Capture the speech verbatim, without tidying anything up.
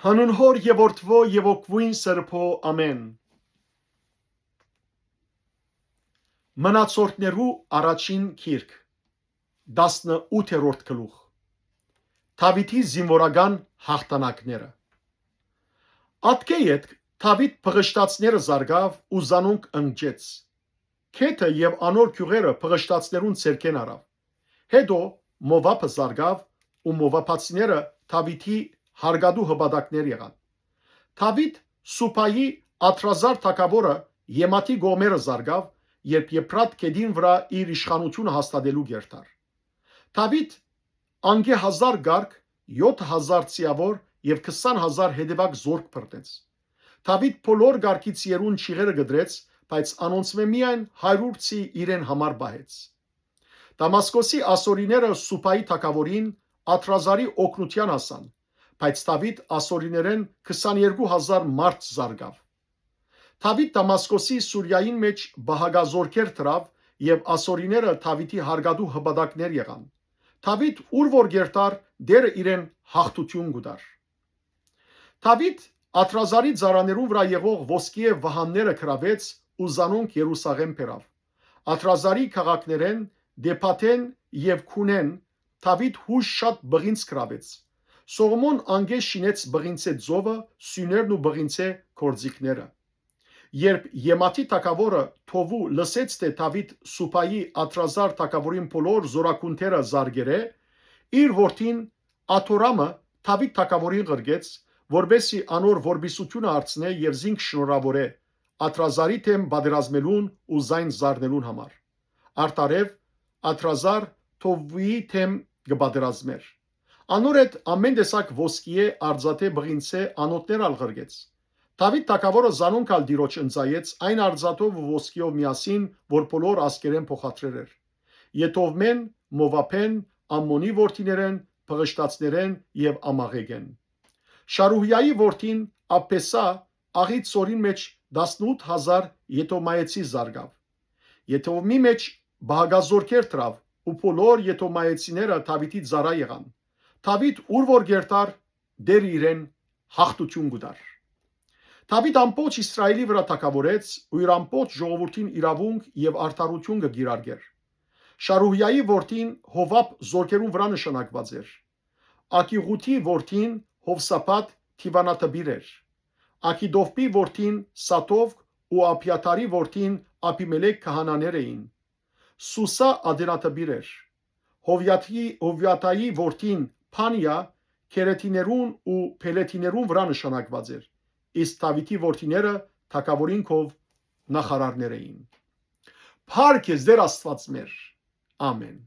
Հանուն Հօր եւ Որդուոյ եւ Հոգւոյն Սրբոյ, ամէն։ Մնացորդներու առաջին գիրք, տասնութերորդ գլուխ։ Դաւիթի զինուորական յաղթանակները։ Ատկէ ետք Դաւիթ բղշտացները զարկաւ ու զանոնք ընկճեց։ Քեթը եւ անոր գիւղերը բղշտացներուն ձեռքէն առաւ։ Հետո Մովաբը զարկաւ ու մովաբացիները Դաւիթի հարկատու հպատակներ եղան։ Դաւիթ Սուբայի Ադրազար թագաւորը Եմաթի կողմերը զարկաւ, երբ Եփրատ գետին վրայ իր իշխանութիւնը հաստատելու կերտար։ Դաւիթ անկէ հազար կառք, եօթ հազար ծիաւոր եւ քսան հազար հետեւակ զորք բռնեց։ Դաւիթ բոլոր կառքից երուն չիղերը կտրեց, բայց անոնցմէ միայն հարիւր ծի իրեն համար պահեց։ Դամասկոսի ասորիները Սուբայի թագաւորին Ադրազարի օգնութեան հասան, բայց Դաւիթ ասորիներէն քսաներկու հազար մարդ զարկաւ։ Դաւիթ Դամասկոսի Սուրիային մէջ պահակազորքեր դրաւ եւ ասորիները Դաւիթի հարկատու հպատակներ եղան։ Դաւիթ ուր որ կերտար, Տէրը իրեն յաղթութիւն կու տար։ Դաւիթ Ադրազարի ծառաներուն վրայ եղող ոսկիէ վահանները գրաւեց ու զանոնք Երուսաղէմ բերաւ։ Ադրազարի քաղաքներէն, Դեփաթէն եւ Քունէն Դաւիթ յոյս շատ պղինձ գրաւեց։ Սողոմոն անկէ շինեց պղինձէ ծովը, սիւներն ու պղինձէ գործիքները։ Երբ Եմաթի թագաւորը Թովու լսեց, թէ Դաւիթ Սուբայի Ադրազար թագաւորին բոլոր զորակունթերը զարկերէ, իր որդին Աթորամը Դաւիթ թագաւորին ղրկեց, որպէս զի անոր որպիսութիւնը հարցնէ եւ զինք շնորհաւորէ Ադրազարի դէմ պատերազմելուն ու զայն զարնելուն համար։ Արդարեւ, Ադրազար Թովուի դէմ կը պատերազմէր։ Անոր հետ ամէն տեսակ ոսկիէ, արծաթէ, պղինձէ անոթներ ալ ղրկեց։ Դաւիթ թագաւորը զանոնք ալ Տիրոջ ընծայեց այն արծաթով ու ոսկիով միասին, որ բոլոր ազգերէն փոխադրեր էր։ Եդովմէն, Մովաբէն, Ամմոնի որդիներէն, Փղշտացներէն եւ Ամաղեկէն։ Շարուհիայի որդին Աբբեսա աղի ծորին մէջ տասնութ հազար Եդոմայեցի զարկաւ։ Եդովմի մէջ բահակազորքեր դրաւ ու բոլոր Եդոմայեցիները Դաւիթի ծառայ եղան։ Դաւիթ ուր որ կերտար, Տէրը իրեն յաղթութիւն կու տար։ Դաւիթ ամբողջ Իսրայէլի վրայ թագաւորեց ու իր ամբողջ ժողովուրդին իրաւունք եւ արդարութիւն կը կիրարկէր։ Շարուհիայի որդին Հովապ զորքերուն վրայ նշանակուած էր։ Ակիղութի որդին Հովսափատ դիւանատպիր էր։ Ակիդովպի որդին Սաթովք ու Աբիաթարի որդին Աբիմելեք քահանաներ էին։ Սուսա ադենատպիր էր։ Հովիաթի-, Հովիաթայի որդին Փանիա Քերեթիներուն ու Փելեթիներուն վրայ նշանակուած էր, իսկ Դաւիթի որդիները թագաւորին քով նախարարներ էին։ Փառք ես Տէր Աստուած մեր։ Ամէն։